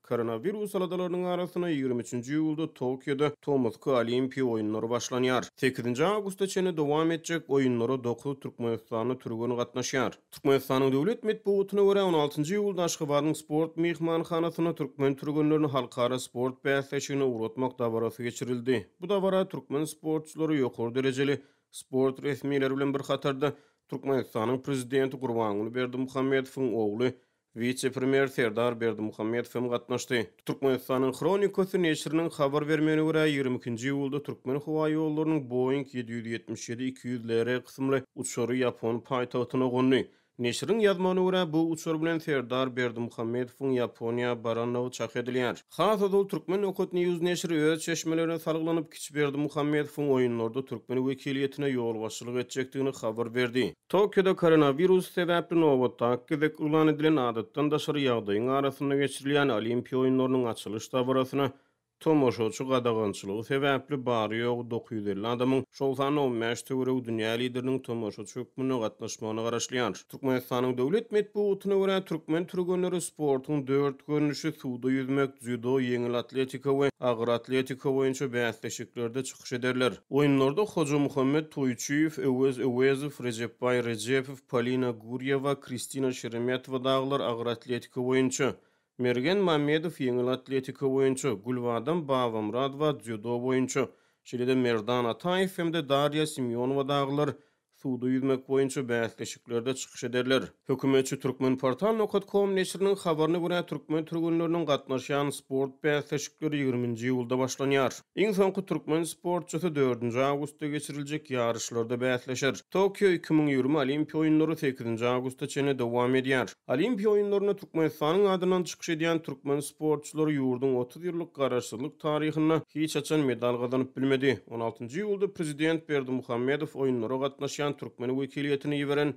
Koronawirus aladalarynyň arasynda 23-nji iýulda Tokioda tomusky Olimpiýa oýunlary başlanýar. Sekizinji awgusta çenli dowam etjek oýunlara dokuz türkmenistanly türgen gatnaşýar. Türkmenistanyň döwlet metbugatyna görä, on altynjy iýulda Aşgabadyň Sport myhmanhanasynda türkmen türgenlerini halkara sport bäsleşigine ugratmak dabarasy geçirildi. Bu dabara türkmen sportçylary ýokary derejeli sport resmileri bilen bir hatarda Türkmenistanyň Prezidenti Gurbanguly Berdimuhamedowyň ogly, wise-premýer Serdar Berdimuhamedow hem gatnaşdy. Türkmenistanyň Hronikasy neşiriniň habar bermegine görä, 22-nji iýulda Türkmenhowaýollarynyň Boeing 777-200 LR kysymly uçary ýapon paýtagtyna gondy. Neşiriň ýazmagyna görä, bu uçar bilen Serdar Berdimuhamedowyň Ýaponiýa barandygy çak edilýär. Has ozal Turkmen Nokat News neşiri öz çeşmelerine salgylanyp, kiçi Berdimuhamedowyň oýunlarda türkmen wekiliýetine ýolbaşçylyk etjekdigini habar berdi. Tokioda koronawirus sebäpli nobatdaky gezek yglan edilen adatdan daşary ýagdaýyň arasynda geçirilýän Olimpiýa oýunlarynyň açylyş dabarasyna Tomaşaçy gadagançylygy sebäpli bary-ýogy 950 adamyň, şol sanda 15 töweregi dünýä lideriniň tomaşaçy hökmünde gatnaşmagyna garaşylýar. Türkmenistanyň döwlet metbugatyna görä, türkmen türgenleri sportuň dört görnüşi, suwda ýüzmek, dzýudo, ýeňil atletika we agyr atletika boýunça bäsleşiklerde çykyş ederler. Oýunlarda Hojamuhammet Toýçyýew, Öwez Öwezow, Rejepbaý Rejepow, Polina Gurýewa, Kristina Şeremetowa dagylar agyr atletika boýunça, Mergen Mamedow ýeňil atletika boýunça, Gülbadam Babamyradowa dzýudo boýunça, şeýle-de Merdan Ataýew hem-de Darýa Simýonowa dagylar suwda ýüzmek boýunça bäsleşiklerde çykyş ederler. Hökümetçi Turkmenportal nokat kom neşiriniň habaryna görä, türkmen türgenleriniň gatnaşýan sport bäsleşikleri ýigriminji iýulda başlanýar. Iň soňky türkmen sportçysy dördünji awgustda geçiriljek ýaryşlarda bäsleşer. Tokio 2020 Olimpiýa oýunlary sekizinji awgusta çenli dowam edýär. Olimpiýa oýunlarynda Türkmenistanyň adyndan çykyş edýän türkmen sportçylary ýurduň 30 ýyllyk garaşsyzlyk taryhynda hiç haçan medal gazanyp bilmedi. On altynjy iýulda prezident Berdimuhamedow oýunlara gatnaşýan türkmen wekiliýetine iberen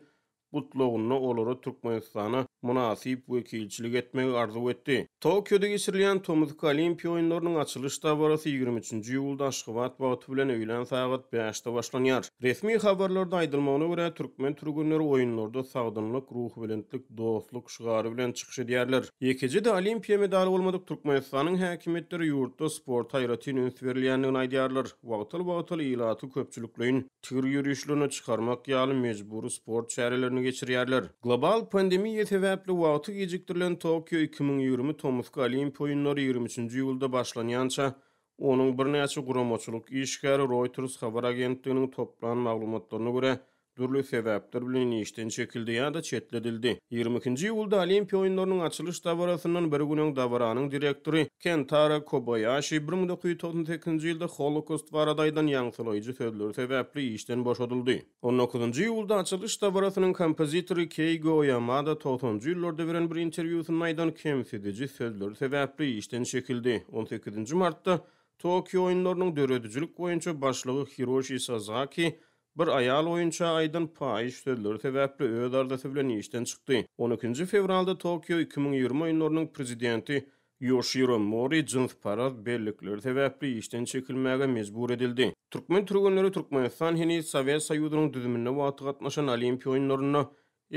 Gutlagynda olara Türkmenistana mynasyp wekilçilik etmegi arzuw etdi. Tokioda geçirilýän tomusky Olimpiýa oýunlarynyň açylyş dabarasy 23-nji iýulda Aşgabat wagty bilen öýlän sagat bäşde başlanýar. Resmi habarlarda aýdylmagyna görä, türkmen türgenleri oýunlarda sagdynlyk, ruhubelentlik, dostluk şygary bilen çykyş edýärler. Ýekeje-de Olimpiýa medaly bolmadyk Türkmenistanyň häkimiýetleri ýurtda sporta aýratyn üns berilýändigini aýdýarlar. Wagtal-wagtal ilaty köpçülikleýin tigir ýörişlerine çykarmak ýaly mejbury sport çärelerini geçirýärler. Global pandemiýa sebäpli wagty gijikdirilen Tokio 2020 tomusky Olimpiýa oýunlary 23-nji iýulda başlanýança, onuň birnäçe guramaçylyk işgäri Reuters habar agentliginiň toplan maglumatlaryna görä, dürli sebäpler bilen işden çekildi ýa-da çetledildi. 22-nji iýulda Olimpiýa oýunlarynyň açylyş dabarasyndan bir gün öň dabaranyň direktory Kentaro Kobaýaşi 1998-nji ýylda Holokost barada aýdan ýaňsylaýjy sözleri sebäpli işden boşadyldy. On dokuzynjy iýulda açylyş dabarasynyň kompozitory Keýgo Oýamada togsanjy ýyllarda beren bir interwýusynda aýdan kemsidiji sözleri sebäpli işden çekildi. On sekizinji martda Tokio oýunlarynyň döredijilik boýunça başlygy Hiroşi Sazaki Bir aýal oýunça aýdan paýyş sözleri sebäpli öz arzasy bilen işden çykdy. On ikinji fewralda Tokio 2020 oýunlarynyň prezidenti Ýoşiro Mori jynsparaz bellikleri sebäpli işden çekilmäge mejbur edildi. Türkmen türgenleri Türkmenistan heniz Sowet Soýuzynyň düzüminde wagty gatnaşan Olimpiýa oýunlarynda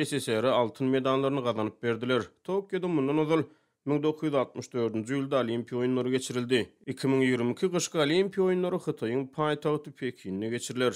SSR-e altyn medallaryny gazanyp berdiler. Tokioda mundan ozal 1964-nji ýylda Olimpiýa oýunlary geçirildi. 2022 gyşky Olimpiýa oýunlary Hytaýyň paýtagty Pekinde geçiriler.